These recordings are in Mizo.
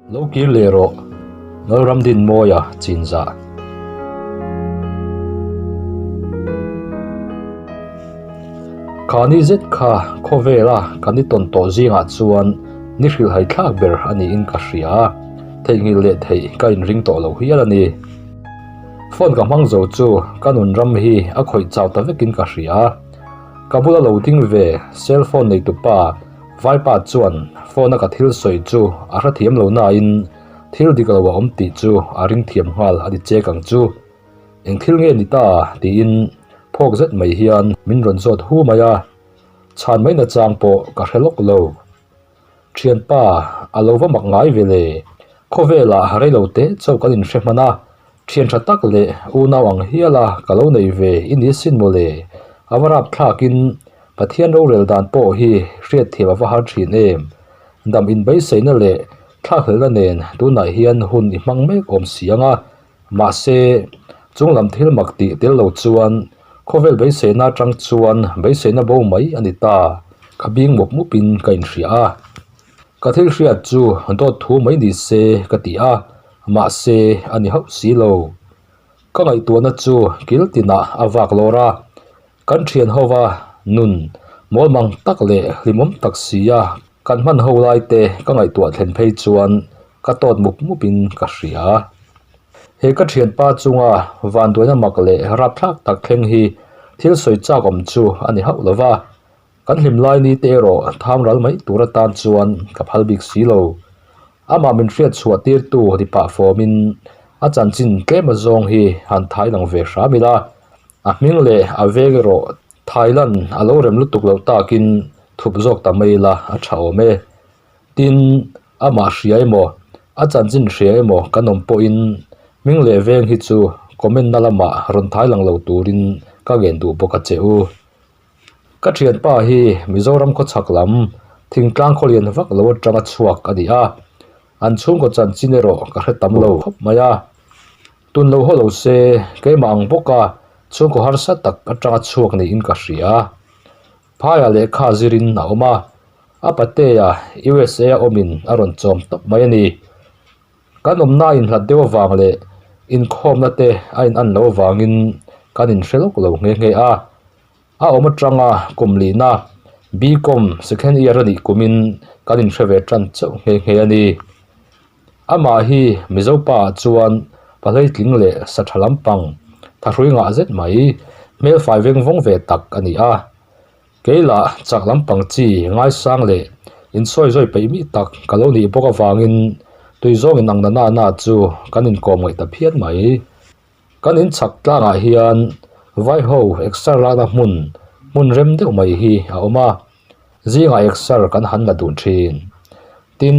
Lo kir leh rawh, Lalramdinmawia chinzah. Khani zet kha khawvela kan i tawn tawh zingah chuan ni hrilhhai thlak ber a niin ka hria a, theihnghilh leh theih ka inring tawh lo hial a ni. Phone ka hmang zo chu ka nun ram hi a khawih chau ta vekin ka hria. Ka bula lo ding ve cell phone neitupa Vaipa chuan phone a ka thil sawi chu a hrethiam lo nain thil dik lo a awm tih chu a ring thiam nghal a ni chek ang chu. Eng thil nge ni ta? tiin phawk zet mai hian min rawn zawt hu mai a, chhan mai nachang pawh ka hre lawk lo. Thianpa, a lo va mak ngai ve le. Khawvelah reilo te chauh kan inhre hman a, thian tha tak leh unau ang hiala ka lo nei ve i ni sin maw le? A va rap thlakin Pathian rorel dan pawh hi hriatthiam a va har thin em? Dam inbeiseina leh thlakhlelhna nen tunah hian hun i hmang mek awm si ang a, Mahse, chung lam thil mak tih tel lo chuan khawvel beiseina atang chuan beiseina bo mai a ni ta. Ka bing mup mupin ka inhria a. Ka thil hriat chu dawt thu mai ni se ka ti a, mahse a ni hauh si lo. Ka ngaihtuahna chu kil tinah a vak lawr a. Kan thian hova nun mawlmang tak leh hlimawm tak sia kan hman ho lai te ka ngaihtuah thlen phei chuan ka tawt mup mupin ka hria. He ka thianpa chunga vanduaina mak leh rapthlak tak thleng hi thil sawi chak awm chu a ni hauh lova, kan hlim lai ni te erawh tham ral mai tur atan chuan ka phal bik si lo. Amah min hriat chhuah tirtu ni pah fawmin a chanchin tlem azawng hi han thai lang ve hram ila. A hming leh a veng erawh Thailand a lo rem lutuk loh takin thup zawk ta mai ila a tha awm e. Tin, amah hria emaw, a chanchin hria emaw kan awm pawhin hming leh veng hi chu comment na lamah rawn thai lang lo turin ka ngen duh bawk a che u. Ka thianpa hi Mizoram khawchhak lam thingtlang khawlian vak lo atanga chhuak a ni a, an chhungkaw chanchin erawh ka hre tam lo khawp mai a. Tun lo haw lo se, keimah ang bawka chhungkaw harsa tak atanga chhuak niin ka hria. Phaiah lehkha zirin a awm a, a patea USA a awmin a rawn chawm tawp mai a ni. Kan awmna inhlat deuh avang leh inkhawmna te a inan loh avangin kan inhre lawk lo nghe nghe a. A awm atanga kum lihna BCom second year a nih kumin kan inhre ve tan chauh nghe nghe a ni. Amah hi Mizo pa ah chuan pahleitling leh sa tha lampang thahrui ngah zet mai hmel fai veng vawng ve tak a ni a. Kei lah chak lampang chi ngaisang leh insawi zawi peih mi tak ka lo nih bawk avangin tui zawng inang na na na chu kan inkawm ngaih ta phian mai. Kan inchhak tlangah hian vaiho exer lakna hmun hmun rem deuh mai hi a awm a. Zingah exer kan han la dun thin. Tin,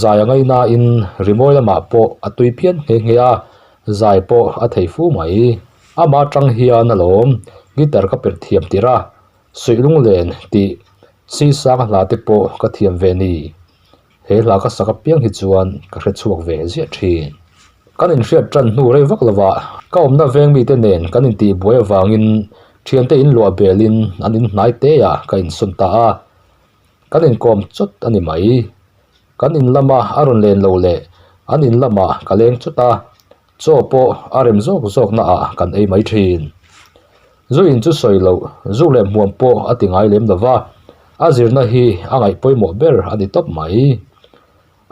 zai a ngaihnain rimawi lamah pawh a tui phian nghe nghe a, zai pawh a thei fu mai. Amah atang hian alawm guitar ka perh thiam tirh a, suih lunglen tih sisang hla te pawh ka thiam ve ni. He hla ka sak apiang hi chuan ka hre chhuak ve ziah thin. Kan inhriat tan hnu rei vak lovah ka awmna veng mite nen kan intih buai avangin thiante inluah belin an inhnai teah ka insawn ta a. Kan inkawm chawt a ni mai. Kan in lama a rawn len lo leh an in lamah ka leng chawt a. Chaw pawh a rem zawk zawk naah kan ei mai thin. Zu in chu sawi loh, zu leh hmuam pawh a ti ngai lem lo va, a zirna hi a ngaih pawimawh ber a ni tawp mai.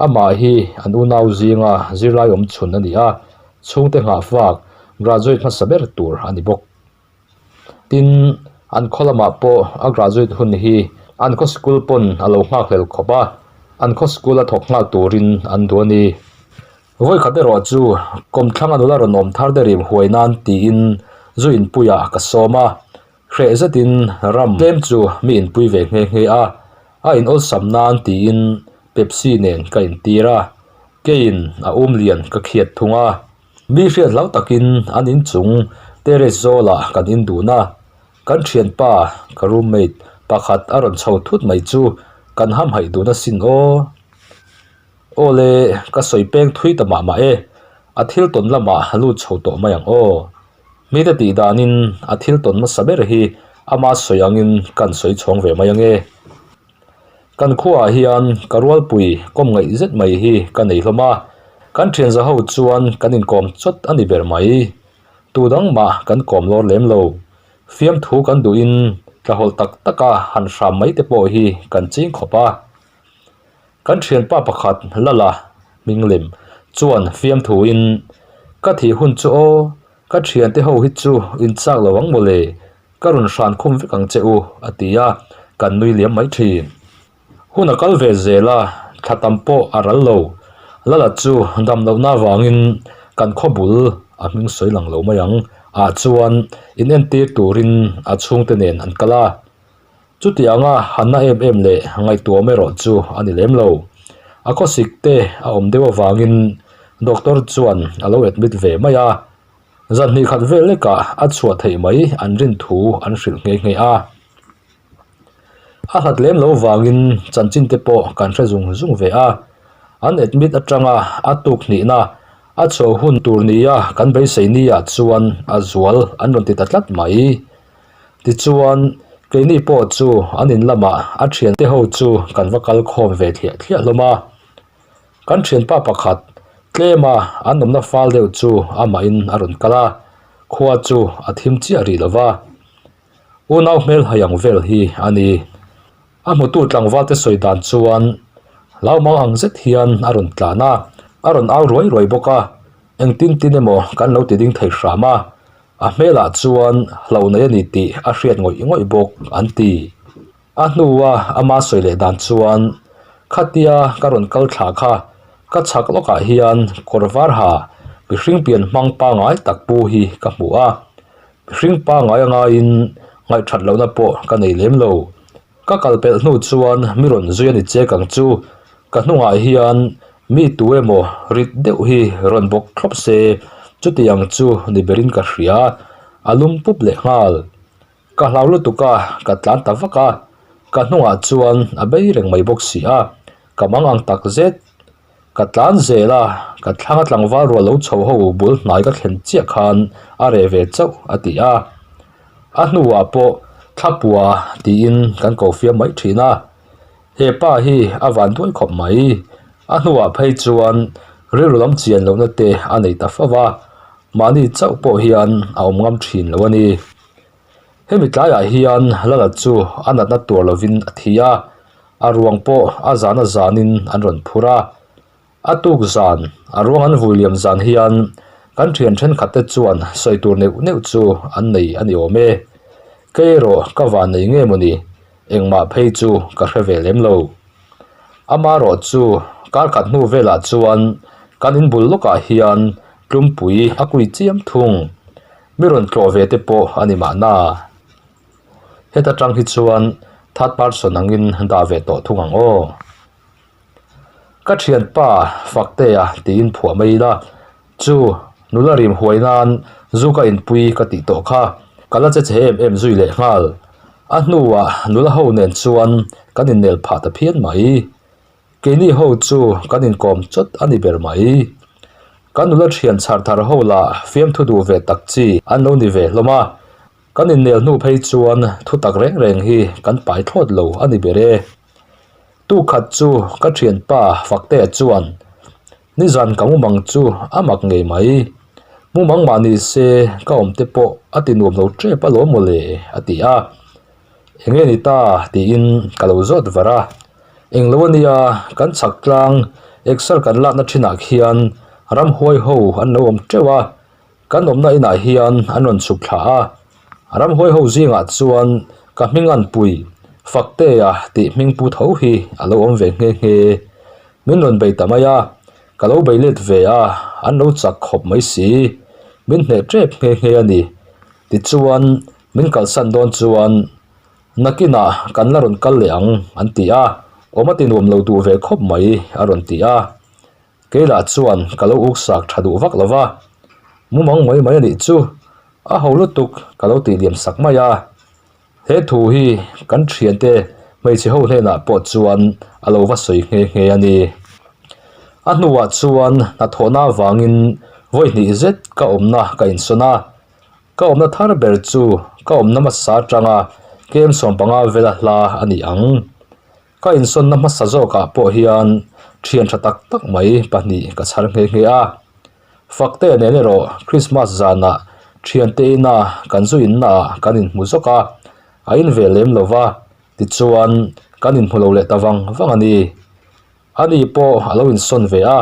Amah hi an unau zinga zirlai awm chhun a ni a, chhungte nghah fak graduate hmasa ber tur a ni bawk. Tin, an khaw lamah pawh a graduate hun hi an khaw school pawn a lo nghakhlel khawp a, an khaw school a thawk nghal turin an duh a ni. Vawikhat erawh chu kawmthlang a nula rawn awm thar te rim huai nan tiin zu inpuiah ka sawm a, hreh zetin ram tlem chu mi inpui ve nghe nghe a, a in awlsam nan tiin Pepsi nen ka intir a, keiin a um lian ka khiat thung a. Mi hriat hlau takin an inchung terrace zawlah kan indun a, kan thianpa ka roommate pakhat a rawn chho thut mai chu kan hamhaih dun asin aw. Aw le, ka sawi peng thui ta mah mah e, a thil tawn lamah lut chho tawh mai ang aw. Mite tih danin a thil tawn hmasa ber hi ama sawi angin kan sawi chhawng ve mai ange. Kan khuaah hian ka rualpui kawm ngaih zet mai hi ka nei hlawm a, kan thian za ho chuan kan inkawm chawt a ni ber mai. Tu dang mah kan kawm lawr lem lo. Fiamthu kan duhin tlahawlh tak taka han hram mai te pawh hi kan ching khawp a. Kan thianpa pakhat Lala hming lem chuan fiamthuin, Ka thih hun chu aw, ka thiante ho hi chu in chak lo ang mawle, ka rawn hran khum vek ang che u, a ti a, kan nui liam mai thin. Hun a kal ve zel a, thla tam pawh a ral lo. Lala chu dam lohna avangin kan khaw bul a hming sawi lang lo mai ang ah chuan in entir turin a chhungte nen an kal a. Chutianga hanna em em leh ngaihtuahawm erawh chu a ni lem lo. A khawsik te a awm deuh avangin doctor chuan a lo admit ve mai a. Zan hnih khat vel lekah a chhuah theih mai an rin thu an hrilh nghe nghe a. A hlat lem lo vangin chanchin te pawh kan hre zung zung ve a. An admit atanga a tuk hnihna a chhuah hun tur nia kan beisei niah chuan a zual an rawn ti ta tlat mai. Tichuan, keini pawh chu an in lamah a thiante ho chu kan va kal khawm ve thliah thliah hlawm a. Kan thianpa pakhat tlema an awmna fal deuh chu amahin a rawn kal a, khua chu a thim chiah rih lo va. Unau hmel hai ang vel hi a ni. A hmutu tlangval te sawi dan chuan hlaumang ang zet hian a rawn tlan a, a rawn au ruai ruai bawk a, engtin tin emaw kan lo ti ding thei hram a, a hmelah chuan hlauh nei a ni tih a hriat ngawih ngawih bawk an ti. A hnua ama sawi leh dan chuan khatia ka rawn kal thla kha ka chhak lawkah hian kawr var ha mihring pian hmang pangai tak pu hi ka hmu a, mihring pangai a ngaiin ngaihthat lohna pawh ka nei lem lo. Ka kal pelh hnu chuan mi rawn zui a ni chek ang chu, ka hnungah hian mi tu emaw rit deuh hi rawn bawk thlawp se chutiang chu ni berin ka hria, a lum pup leh nghal. Ka hlau lutuk a, ka tlan ta vak a, ka hnungah chuan a bei reng mai bawk si a, ka mang ang tak zet. Ka tlan zel a, ka thlanga tlangval rual lo chho ho bul hnai ka thlen chiah khan a reh ve chauh a ti a. A hnuah pawh thlapua tiin kan ko fiam mai thin a, he pa hi a van duai khawp mai. A hnuah phei chuan rilru lam chian lohna te a nei ta fo va, mahni chauh pawh hian a awm ngam thin lo a ni. Hemi tlaiah hian Lala chu a natna tur lovin a thi a, a ruang pawh a zan a zanin an rawn phur a. A tuk zan, a ruang an vui liam zan hian kan thian thenkhat te chuan sawi tur neuh neuh chu an nei a ni awm e. Kei erawh ka van nei nge mawni, engmah phei chu ka hre ve lem lo. Amaherawh chu kar khat hnu velah chuan kan inbul lawkah hian tlumpui a kui chiam thung. Mi rawn tlawh ve te pawh a ni mahna. Heta tang hi chuan third person angin dah ve tawh thung ang aw. Ka thianpa Faktea tiin phuah mai ila, chu nula rim huai nan zu ka inpui ka tih tawh kha ka la che che em em zui leh nghal. A hnuah nula ho nen chuan kan innel phah ta phian mai. Keini ho chu kan inkawm chawt a ni ber mai. Kan nula thian chhar thar ho lah fiamthu duh ve tak chi an lo ni ve hlawm a, kan innel hnu phei chuan thu tak reng reng hi kan pai thlawt lo a ni ber e. Tukhat chu ka thianpa Faktea chuan, Nizan ka mumang chu a mak ngei mai. Mumang mah ni se ka awm te pawh a ti nuam lo tep alawm mawle a ti a. Eng nge ni ta tiin ka lo zawt var a. Eng lo ania kan chhak tlang exer kan lakna thinah khian ramhuai ho an lo awm teuh a, kan awmna inah hian an rawn chhuk thla a. Ramhuai ho zingah chuan ka hming an pui Faktea tih hming pu tho hi a lo awm ve nghe nghe. Min rawn bei ta mai a, ka lo bei let ve a, an lo chak khawp mai si. Min hneh tep nghe nghe a ni. Tichuan min kalsan dawn chuan nakinah kan la rawn kal leh ang an ti a, awm a ti nuam lo duh ve khawp mai a rawn ti a. Kei lah chuan ka lo uksak tha duh vak lo va, mumang mai mai a nih chu a ho lutuk ka lo tih liam sak mai a. He thu hi kan thiante hmeichhe ho hnenah pawh chuan a lo va sawi nghe nghe a ni. A hnuah chuan hnathawhna avangin vawi hnih zet ka awmna ka insawn a. Ka awmna thar ber chu ka awmna hmasa atanga kem 15 vela hla a ni ang. Ka insawnna hmasa zawkah pawh hian thian tha tak tak mai pahnih ka chhar nghe nghe a. Fakte nen erawh Krismas zanah thiante ina kan zu innaah kan inhmu zawk a, a in ve lem lo va, tichuan kan inhmu lo leh ta vang vang a ni. Ani pawh a lo insawn ve a,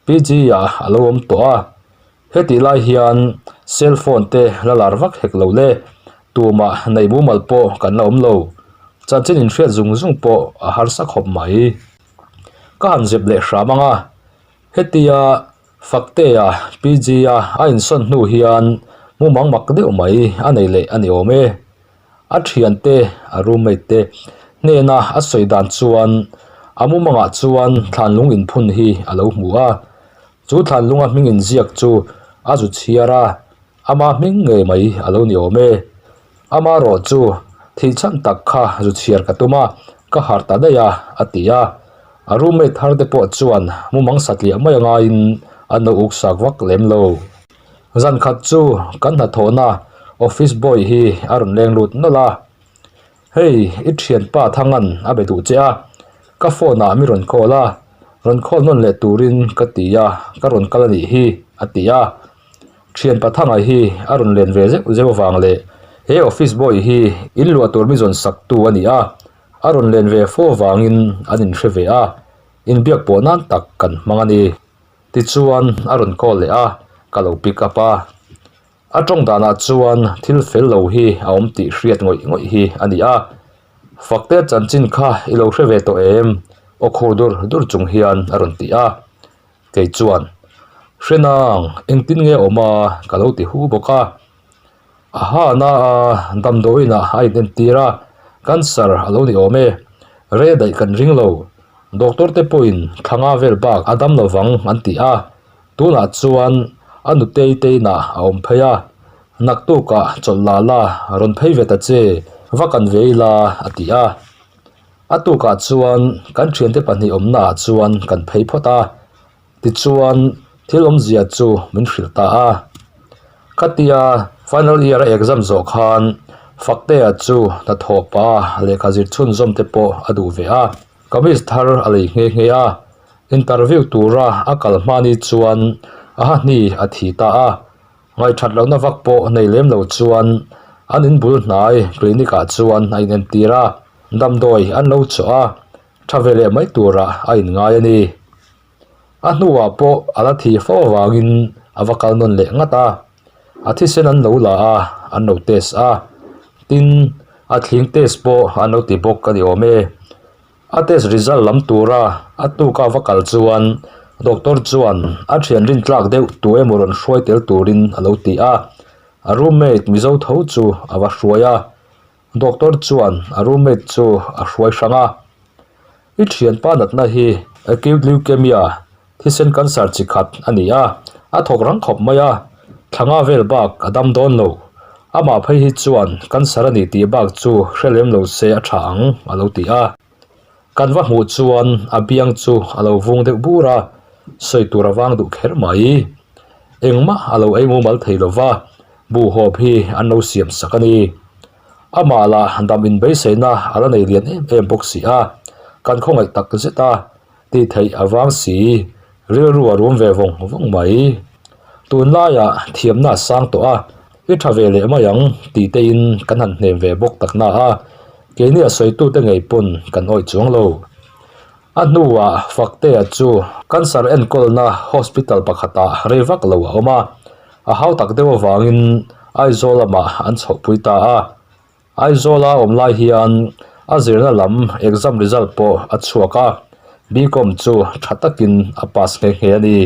PG ah a lo awm tawh a. Hetih lai hian cell phone te la lar vak hek lo le, tumah neih mumal pawh kan la awm lo. Chanchin inhriat zung zung pawh a harsa khawp mai. Ka han zep leh hram ang a, hetia Faktea PG-a a insawn hnu hian mumang mak deuh mai a nei leh a ni awm e. A thiante, a roommate te hnena a sawi dan chuan a mumangah chuan thlanlung inphun hi a lo hmu a. Chu thlanlunga hming inziak chu a zu chhiar a, ama hming ngei mai a lo ni awm e. Ama rawh chu thih chhan tak kha zu chhiar ka tum a, ka harh ta daih a, a ti a. A roommate thar te pawh chuan mumang satliah mai angaiin an lo uksak vak lem lo. Zan khat chu kan hnathawhna office boy hi a rawn leng lut nawlh a. Hei, i thianpa Thangan a be duh che a, ka phone ah mi rawn call a, rawn call nawn leh turin ka ti a, ka rawn kal a nih hi, a ti a. Thianpa Thanga hi a rawn len ve zeuh zeuh avang leh he office boy hi in luah tur mi zawn sak tu a ni a, a rawn len ve fo avangin an inhre ve a, inbiak pawh nan tak kan hmang a ni. Tichuan a rawn call leh a, ka lo pick up a. A tawng danah chuan thil fel lo hi a awm tih hriat ngawih ngawih hi a ni a. Fakte chanchin kha i lo hre ve tawh em? Aw khur dur dur chung hian a rawn ti a. Kei chuan, Hre nang, engtin nge awm a? ka lo ti hu bawk a. A ha na a, damdawiinah a inentir a, cancer a lo ni awm e. Rei daih kan ring lo. Doctor te pawhin thla nga vel bak a dam lovang an ti a. Tunah chuan a nutei te inah a awm phei a, naktukah chawlh la la rawn phei ve ta che, va kan ve ila a ti a. A tukah chuan kan thiante pahnih awmnaah chuan kan phei phawt a, tichuan thil awmzia chu min hrilh ta a. Khatia final year a exam zawh khan Faktea chu hnathawh pa lehkha zir chhunzawm te pawh a duh ve a, kamis thar a lei nghe nghe a. Interview tura a kal hma ni chuan a hahni a thi ta a, ngaihthat lohna vak pawh nei lem lo chuan an inbul hnai clinic ah chuan a inentir a, damdawi an lo chawh a, tha ve leh mai turah a inngai a ni. A hnuah pawh a la thi fo avangin a va kal nawn leh ngat a, a thisen an lo la a, an lo test a, tin a thling test pawh an lo ti bawk a ni awm e. A test result lam tura a tuka va kal chuan doctor chuan a thian rintlak deuh tu emaw rawn hruai tel turin a lo ti a, a roommate Mizo tho chu a va hruai a, doctor chuan a roommate chu a hruai hrang a, I thianpa natna hi acute leukemia thisen cancer chi khat a ni a, a thawk rang khawp mai a, thla nga vel bak a dam dawn lo, amah phei hi chuan cancer a ni tih bak chu hre lem lo se a tha ang a lo ti a. Kan va hmuh chuan a biang chu a lo vung deuh bur a, sawi tur a vang duh kher mai. Engmah a lo ei mumal thei lo va, buhhawp hi an lo siam sak a ni. Amah lah dam inbeisaina a la nei lian em em bawk si a, kan khawngaih tak zet a. Tih theih a vang si, rilru a rum ve vawng vawng mai. Tunlaiah thiamna a sang tawh a, i tha ve leh mai ang tih tein kan han hnem ve bawk tak na a, keini a sawitute ngei pawn kan awih chuang lo. A hnuah Faktea chu cancer enkawlna hospital pakhatah rei vak lo a awm a, a hau tak deuh avangin Aizawl lamah an chhohpui ta a. Aizawla awm lai hian a zirna lam exam result pawh a chhuak a, B.Com chu tha takin a pass nghe nghe a ni.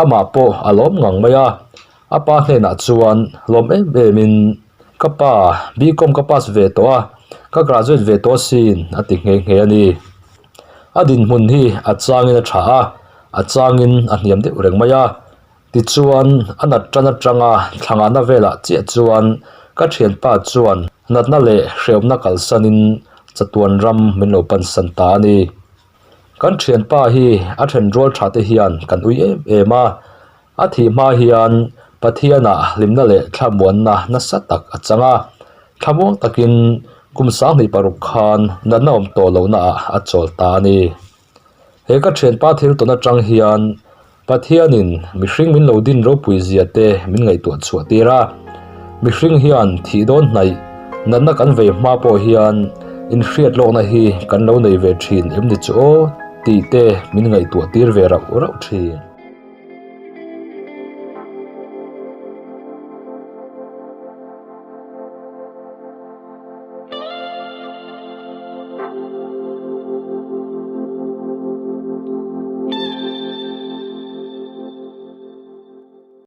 Amah pawh a lawm ngang mai a, a pa hnenah chuan lawm em emin, Ka pa, B.Com ka pass ve tawh a, ka graduate ve tawh asin a ti nghe nghe a ni. A dinhmun hi a changin a tha a, a changin a hniam deuh reng mai a. Tichuan, a nat tan atanga thlangahna velah chiah chuan ka thianpa chuan natna leh hrehawmna kalsanin chatuan ram min lo pansan ta a ni. Kan thianpa hi a thenrual tha te hian kan ui em em a, a thih hma hian Pathianah hlimna leh thlamuanna nasa tak a chang a, thlamuang takin Kum 26 khan natna awm tawh lohna ah a chawl ta a ni. He ka thianpa thil tawn atang hian Pathianin mihring min lo din ropui zia te min ngaihtuah chhuah tir a. Mihring hian thih dawn hnaih natna kan vei hma pawh hian inhriat lawkna hi kan lo nei ve thin em ni chu aw tih te min ngaihtuah tir ve rauh rauh thin.